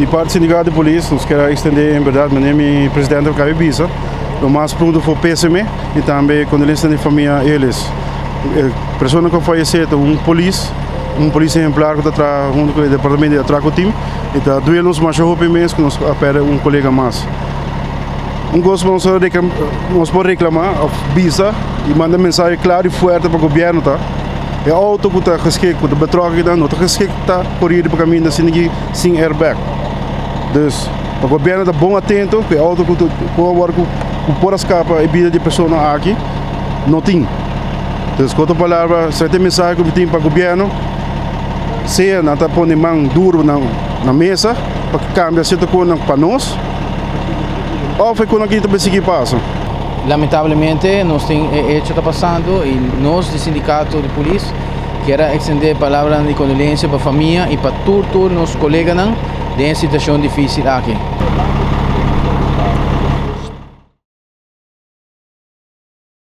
Di parti sindicato di polis, nos kier extende en berdad, manera mi presidente a caba bisa, lo mas pronto for pesame y tambe condolencia na famia Ellis. E persona cu a fayece ta un polis, un polis ehemplar cu ta traha hunto cu e departamento di atraco team y ta duel nos masha hopi mes cu nos a perde un colega mas. Un cos cu nos por reclama of bisa y manda mensahe claro y fuerte pa gobierno ta, E auto ku ta geskik, ku ta betrokken kinan, no ta geskik ta kori riba kaminda asina aki sin airbag. Dus pa gobierno ta bon atento ku e auto ku ta ku a wòrdu ku por a skapa e bida di e persona aki no tin. Dus ku otro palabra esaki ta e mensahe ku mi tin pa gobierno, sea nan ta pone man duro na na mesa pa kambia sierto kosnan pa nos òf e kosnan aki ta sigui pasa. Lamentablemente nos tin e hecho ta pasando y nos di sindicato di polis kier a extende palabranan di condolencia pa famia y pa tur tur nos coleganan den e situacion dificil aki.